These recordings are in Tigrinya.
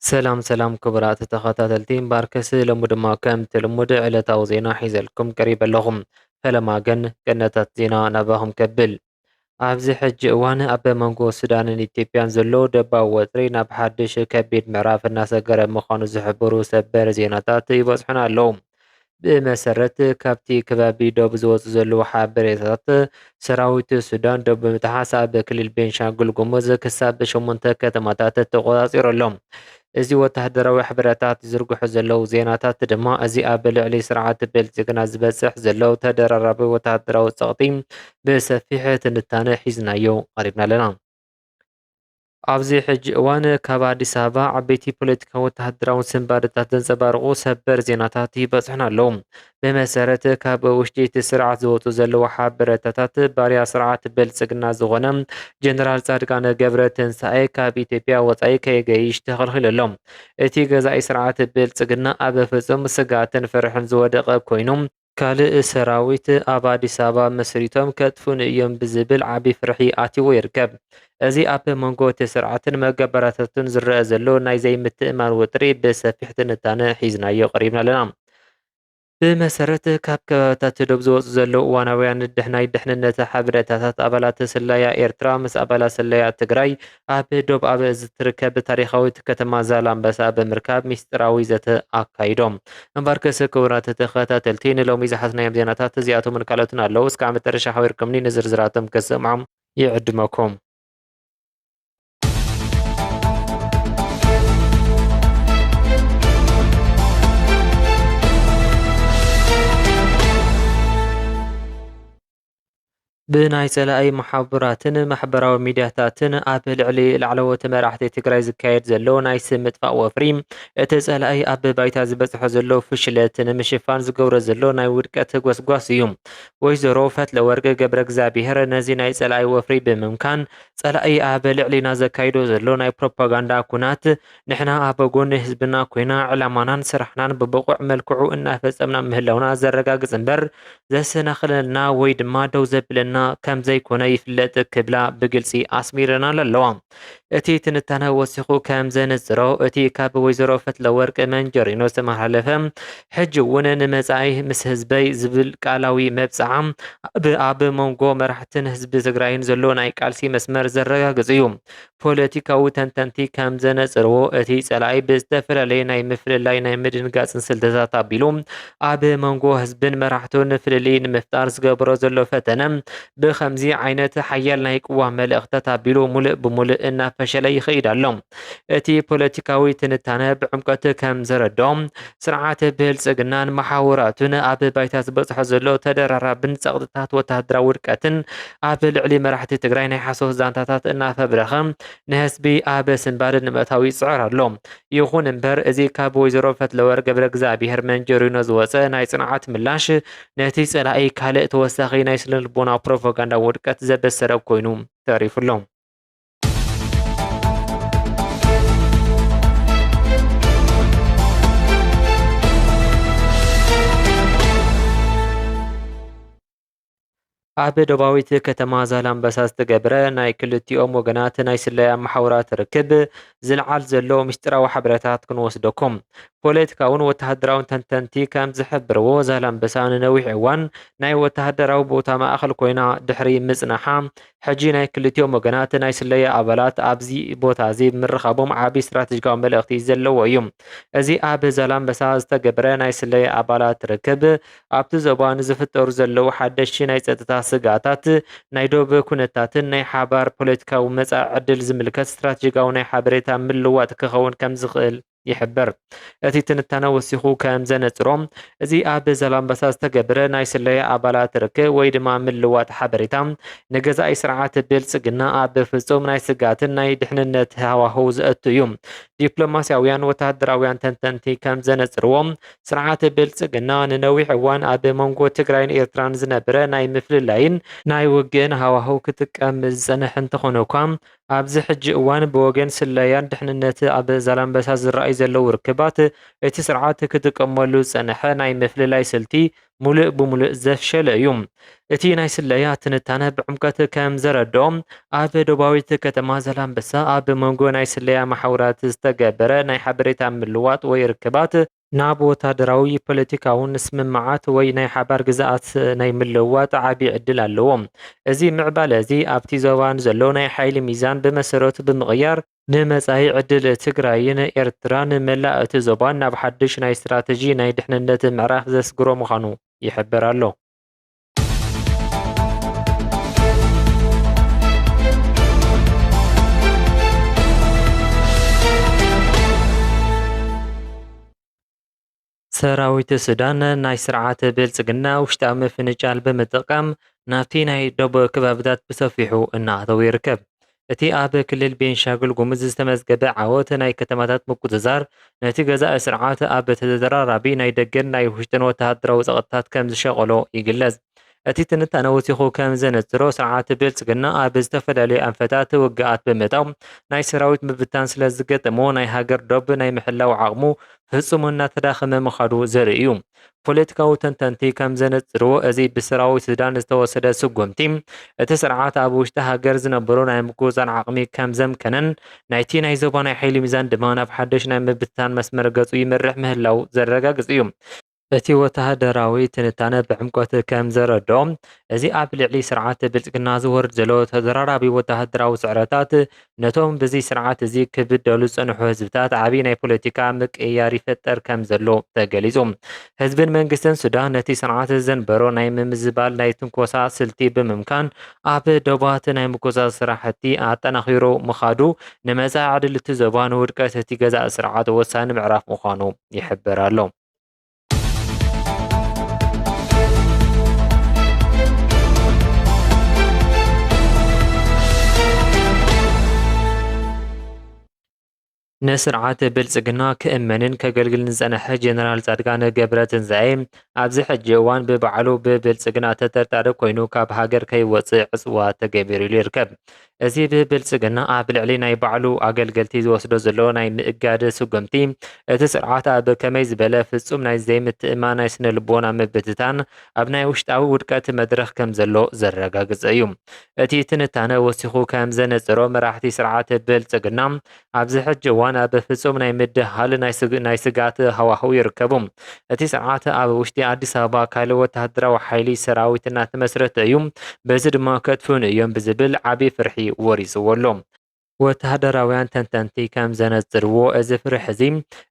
ሰላም ሰላም ክቡራት ተኸታተልቲ እምባርከስ፣ ሎሚ ድማ ከምቲ ልሙድ ዕለታዊ ዜና ሒዘልኩም ቀሪበ ኣለኹ። ፈለማ ግን ቀንድታት ዜና ናባኹም ከብል። ኣብዚ ሕጂ እዋን ኣብ መንጎ ሱዳንን ኢትዮጵያን ዘሎ ደባዊ ወጥሪ ናብ ሓድሽ ከቢድ ምዕራፍ እናሰገረ ምዃኑ ዝሕብሩ ሰበር ዜናታት ይበጽሑና ኣለዉ። ብመሰረት ካብቲ ከባቢ ዶብ ዝወጹ ዘለዉ ሓበሬታታት፣ ሰራዊት ሱዳን ዶብ ብምጥሓስ ኣብ ክልል ቤንሻንጉል ጉሙዝ ክሳብ ሸሞንተ ከተማታት ተቖጻጺሩ ኣሎ። እዚ ወተሃደራዊ ሓበሬታታት ዝዝርግሑ ዘለዉ ዜናታት ድማ፣ እዚ ኣብ ልዕሊ ስርዓት ብልጽግና ዝበጽሕ ዘሎ ተደራራቢ ወተሃደራዊ ጸቕጢ ብሰፊሕ ትንታነ ሒዝናዮ ቀሪብና ኣለና። ኣብዚ ሕጂ እዋን ካብ ኣዲስ ኣበባ ዓበይቲ ፖለቲካዊ ወተሃደራዊ ስንባደታት ዘንጸባርቑ ሰበር ዜናታት ይበጽሑና ኣለዉ። ብመሰረት ካብ ውሽጢ እቲ ስርዓት ዝወጹ ዘለዉ ሓበሬታታት፣ ባርያ ስርዓት ብልጽግና ዝኾነ ጀነራል ጻድቃን ገብረ ትንሳኤ ካብ ኢትዮጵያ ወጻኢ ከይገይሽ ተኸልኪሉ ኣሎ። እቲ ገዛኢ ስርዓት ብልጽግና ኣብ ፍጹም ስግኣትን ፍርሕን ዝወደቐ ኮይኑ፣ ካልእ ሰራዊት ኣብ ኣዲስ ኣበባ መስሪቶም ከጥፉኒ እዮም ብዝብል ዓቢ ፍርሒ ኣትይዎ ይርከብ። እዚ ኣብ መንጎ እቲ ስርዓትን መገበራታቱን ዝረኣ ዘሎ ናይ ዘይምትእምማን ወጥሪ ብሰፊሕ ትንታነ ሒዝናዮ ቀሪብና ኣለና። ብመሰረት ካብ ከባቢታት ዶብ ዝወጹ ዘለዉ እዋናውያን ድሕ-፣ ናይ ድሕንነት ሓበሬታታት፣ ኣባላት ስለያ ኤርትራ ምስ ኣባላት ስለያ ትግራይ ኣብ ዶብ ኣብ ዝትርከብ ታሪኻዊት ከተማ ዛላምበሳ ብምርካብ ሚስጢራዊ ዘተ ኣካይዶም። እምበርከስ ክቡራት ተኸታተልቲ፣ ንሎሚ ዝሓዝናዮም ዜናታት እዚኣቶምን ካልኦትን ኣለዉ። እስካብ መጨረሻ ሓቢርኩምኒ ንዝርዝራቶም ከሰምዖም ይዕድመኩም። ብናይ ጸላኢ መሓውራትን ማሕበራዊ ሚድያታትን ኣብ ልዕሊ ላዕለዎት መራሕቲ ትግራይ ዝካየድ ዘሎ ናይ ስም ምጥፋእ ወፍሪ፣ እቲ ጸላኢ ኣብ ባይታ ዝበጽሖ ዘሎ ፍሽለት ንምሽፋን ዝገብሮ ዘሎ ናይ ውድቀት ጎስጓስ እዩ። ወይዘሮ ፈትለወርቅ ገብረ እግዚኣብሔር ነዚ ናይ ጸላኢ ወፍሪ ብምምካን፣ ጸላኢ ኣብ ልዕሊና ዘካይዶ ዘሎ ናይ ፕሮፓጋንዳ ኩናት፣ ንሕና ኣብ ጎኒ ህዝብና ኮይና ዕላማናን ስራሕናን ብብቑዕ መልክዑ እናፈጸምና ምህላውና ዘረጋግጽ እምበር፣ ዘሰናኽለና ወይ ድማ ደው ዘብለና ከም ዘይኮነ ይፍለጥ ክብላ ብግልጺ ኣስሚረናል ኣለዋ። እቲ ትንታነ ወሲኹ ከም ዘነጽሮ፣ እቲ ካብ ወይዘሮ ፈትለወርቅ መንጀሪኖ ዝተመሓላለፈ፣ ሕጂ እውን ንመጻኢ ምስ ህዝበይ ዝብል ቃላዊ መብጽዓ፣ ብ-፣ ኣብ መንጎ መራሕትን ህዝቢ ትግራይን ዘሎ ናይ ቃልሲ መስመር ዘረጋግጽ እዩ። ፖለቲካዊ ተንተንቲ ከም ዘነጽርዎ፣ እቲ ጸላኢ ብዝተፈላለየ ናይ ምፍልላይ ናይ ምድንጋጽን ስልትታት ኣቢሉ ኣብ መንጎ ህዝብን መራሕቱን ፍልልይ ንምፍጣር ዝገብሮ ዘሎ ፈተነ፣ ብኸምዚ ዓይነት ሓያል ናይ ቅዋም መልእኽታት ኣቢሉ ሙሉእ ብሙሉእ እናፈሸለ ይኸይድ ኣሎ። እቲ ፖለቲካዊ ትንታነ ብዕምቀት ከም ዘረድኦ፣ ስርዓት ብልጽግናን መሓውራቱን ኣብ ባይታ ዝበጽሖ ዘሎ ተደራራብን ጸቕጥታት ወተሃደራዊ ውድቀትን ኣብ ልዕሊ መራሕቲ ትግራይ ናይ ሓሶት ዛንታታት እናፈብረኸ ንህዝቢ ኣብ ስንባድ ንምእታው ይጽዕር ኣሎ። ይኹን እምበር፣ እዚ ካብ ወይዘሮ ፈትለወርቅ ገብረ እግዚኣብሔር መንጀሪኖ ዝወጸ ናይ ጽንዓት ምላሽ፣ ነቲ ጸላኢ ካልእ ተወሳኺ ናይ ስነ ልቦና ፕሮፓጋንዳ ውድቀት ዘበሰረ ኮይኑ ተሪፉ ኣሎ። ኣብ ደቡባዊት ከተማ ዛላምበሳ ዝተገብረ ናይ ክልቲኦም ወገናት ናይ ስለያ መሓውራት ርክብ ዝለዓል ዘሎ ምስጢራዊ ሓበሬታት ክንወስደኩም። ፖለቲካውን ወተሃደራውን ተንተንቲ ከም ዝሕብርዎ፣ ዛላምበሳ ንነዊሕ እዋን ናይ ወተሃደራዊ ቦታ ማእኸል ኮይና ድሕሪ ምጽናሓ፣ ሕጂ ናይ ክልቲኦም ወገናት ናይ ስለያ ኣባላት ኣብዚ ቦታ እዚ ምርኻቦም ዓቢ ስትራተጂካዊ መልእኽቲ ዘለዎ እዩ። እዚ ኣብ ዛላምበሳ ዝተገብረ ናይ ስለያ ኣባላት ርክብ፣ ኣብቲ ዞባ ንዝፍጠሩ ዘለዉ ሓደሽቲ ናይ ጸጥታ ስግኣታት፣ ናይ ዶብ ኩነታትን ናይ ሓባር ፖለቲካዊ መጻኢ ዕድል ዝምልከት ስትራተጂካዊ ናይ ሓበሬታ ምልውዋጥ ክኸውን ከም ዝኽእል ይሕበር። እቲ ትንታነ ወሲኹ ከም ዘነጽሮ፣ እዚ ኣብ ዛላምበሳ ዝተገብረ ናይ ስለያ ኣባላት ርክብ ወይ ድማ ምልዋጥ ሓበሬታ፣ ንገዛኢ ስርዓት ብልጽግና ኣብ ፍጹም ናይ ስግኣትን ናይ ድሕንነት ሃዋህው ዘእቱ እዩ። ዲፕሎማስያውያን ወተሃደራውያን ተንተንቲ ከም ዘነጽርዎ፣ ስርዓት ብልጽግና ንነዊሕ እዋን ኣብ መንጎ ትግራይን ኤርትራን ዝነበረ ናይ ምፍልላይን ናይ ውግእን ሃዋህው ክጥቀም ዝጸንሐ እንተኾነ እኳ፣ ኣብዚ ሕጂ እዋን ብወገን ስለያን ድሕንነት ኣብ ዛላምበሳ ዝረኣዩ ዘለዉ ርክባት፣ እቲ ስርዓት ክጥቀመሉ ዝጸንሐ ናይ ምፍልላይ ስልቲ ሙሉእ ብሙሉእ ዘፍሸለ እዩ። እቲ ናይ ስለያ ትንታነ ብዕምቀት ከም ዘረድኦ፣ ኣብ ደቡባዊት ከተማ ዛላምበሳ ኣብ መንጎ ናይ ስለያ መሓውራት ዝተገበረ ናይ ሓበሬታ ምልዋጥ ወይ ርክባት ናብ ወታደራዊ ፖለቲካውን ስምምዓት ወይ ናይ ሓባር ግዝኣት ናይ ምልዋጥ ዓቢ ዕድል ኣለዎ። እዚ ምዕባለ እዚ ኣብቲ ዞባ ንዘሎ ናይ ሓይሊ ሚዛን ብመሰረቱ ብምቕያር፣ ንመጻኢ ዕድል ትግራይን ኤርትራን መላእ እቲ ዞባን ናብ ሓድሽ ናይ ስትራተጂ ናይ ድሕንነት ምዕራፍ ዘስግሮ ምዃኑ ይሕበር ኣሎ። ሰራዊት ሱዳን ናይ ስርዓት ብልጽግና ውሽጣዊ ምፍንጫል ብምጥቃም ናብቲ ናይ ደቡብ ከባቢታት ብሰፊሑ እናኣተወ ይርከብ። እቲ ኣብ ክልል ቤንሻንጉል ጉሙዝ ዝተመዝገበ ዓወት ናይ ከተማታት ምቁጽጻር ነቲ ገዛኢ ስርዓት ኣብ ተደራራቢ ናይ ደገን ናይ ውሽጥን ወተሃደራዊ ጸቕጥታት ከም ዝሸቐሎ ይግለጽ። እቲ ትንታነ ወሲኹ ከም ዘነጽሮ፣ ስርዓት ብልጽግና ኣብ ዝተፈላለዩ ኣንፈታት ውግኣት ብምእታው ናይ ሰራዊት ምብታን ስለ ዝገጠሞ ናይ ሃገር ዶብ ናይ ምሕላው ዓቕሙ ፍጹም እናተዳኸመ ምኻዱ ዘርኢ እዩ። ፖለቲካዊ ተንተንቲ ከም ዘነጽርዎ፣ እዚ ብሰራዊት ሱዳን ዝተወሰደ ስጉምቲ እቲ ስርዓት ኣብ ውሽጢ ሃገር ዝነበሩ ናይ ምቁጽጻር ዓቕሚ ከም ዘምከነን ናይቲ ናይ ዞባ ናይ ሓይሊ ሚዛን ድማ ናብ ሓድሽ ናይ ምብትታን መስመር ገጹ ይመርሕ ምህላው ዘረጋግጽ እዩ። እቲ ወተሃደራዊ ትንታነ ብዕምቆት ከም ዘረድኦ፣ እዚ ኣብ ልዕሊ ስርዓት ብልጽግና ዝወርድ ዘሎ ተደራራቢ ወተሃደራዊ ስዕረታት ነቶም ብዚ ስርዓት እዚ ክብደሉ ዝጸንሑ ህዝብታት ዓቢ ናይ ፖለቲካ ምቅይያር ይፈጠር ከም ዘሎ ተገሊጹ። ህዝብን መንግስትን ሱዳን ነቲ ስርዓት ዘንበሮ ናይ ምምዝባል ናይ ትንኮሳ ስልቲ ብምምካን ኣብ ዶባት ናይ ምቁጽጻር ስራሕቲ ኣጠናኺሩ ምኻዱ ንመጻኢ ዕድል እቲ ዞባ ንውድቀት እቲ ገዛኢ ስርዓት ወሳኒ ምዕራፍ ምዃኑ ይሕበር ኣሎ። ንስርዓት ብልጽግና ክእመንን ከገልግልን ዝጸንሐ ጀነራል ጻድቃን ገብረትንሳኤ ኣብዚ ሕጂ እዋን ብባዕሉ ብብልጽግና ተጠርጣሪ ኮይኑ ካብ ሃገር ከይወጽእ ዕጽዋ ተገቢሩሉ ይርከብ። እዚ ብብልጽግና ኣብ ልዕሊ ናይ ባዕሉ ኣገልገልቲ ዝወስዶ ዘሎ ናይ ምእጋድ ስጉምቲ፣ እቲ ስርዓት ኣብ ከመይ ዝበለ ፍጹም ናይ ዘይምትእምማን ናይ ስነ ልቦና ምብትታን ኣብ ናይ ውሽጣዊ ውድቀት መድረኽ ከም ዘሎ ዘረጋግጸ እዩ። እቲ ትንታነ ወሲኹ ከም ዘነጽሮ፣ መራሕቲ ስርዓት ብልጽግና ኣብዚ ሕጂ እዋን ኣብ ፍጹም ናይ ምድሃል ናይ ስግ-፣ ናይ ስግኣት ሃዋህው ይርከቡ። እቲ ስርዓት ኣብ ውሽጢ ኣዲስ ኣበባ ካልእ ወተሃደራዊ ሓይሊ ሰራዊት እናተመስረተ እዩ፣ በዚ ድማ ከጥፍኡኒ እዮም ብዝብል ዓቢ ፍርሒ ወሪስዎ ኣሎ። ወተሃደራውያን ተንተንቲ ከም ዘነጽርዎ፣ እዚ ፍርሒ እዚ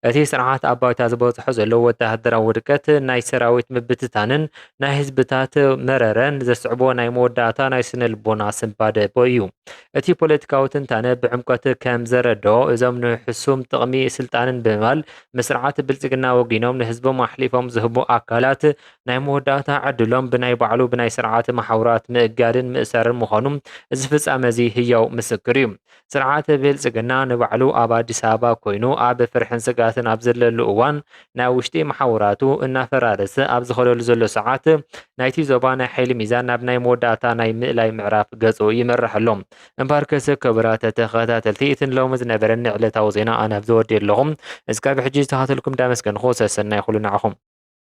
እቲ ስርዓት ኣብ ባይታ ዝበጽሖ ዘሎ ወተሃደራዊ ውድቀት፣ ናይ ሰራዊት ምብትታንን ናይ ህዝብታት መረረን ዘስዕቦ ናይ መወዳእታ ናይ ስነ ልቦና ስንባደ እዩ። እቲ ፖለቲካዊ ትንታነ ብዕምቆት ከም ዘረድኦ፣ እዞም ንሕሱም ጥቕሚ ስልጣንን ብምባል ምስ ስርዓት ብልጽግና ወጊኖም ንህዝቦም ኣሕሊፎም ዝህቡ ኣካላት፣ ናይ መወዳእታ ዕድሎም ብናይ ባዕሉ ብናይ ስርዓት መሓውራት ምእጋድን ምእሳርን ምዃኑ እዚ ፍጻመ እዚ ህያው ምስክር እዩ። ስርዓት ብልጽግና ንባዕሉ ኣብ ኣዲስ ኣበባ ኮይኑ ኣብ ፍርሕን ስግኣትን ኣብ ዘለሉ እዋን፣ ናይ ውሽጢ መሓውራቱ እናፈራረሰ ኣብ ዝኸደሉ ዘሎ ሰዓት፣ ናይቲ ዞባ ናይ ሓይሊ ሚዛን ናብ ናይ መወዳእታ ናይ ምእላይ ምዕራፍ ገጹ ይመርሕ ኣሎ። እምበኣርከስ ክቡራት ተኸታተልቲ፣ እቲ ንሎሚ ዝነበረኒ ዕለታዊ ዜና ኣነ ኣብዚ ወዲኤ ኣለኹ። እስካብ ሕጂ ዝተኸታተልኩም እንዳመስገንኹ፣ ሰሰናይ ኩሉ ንዓኹም።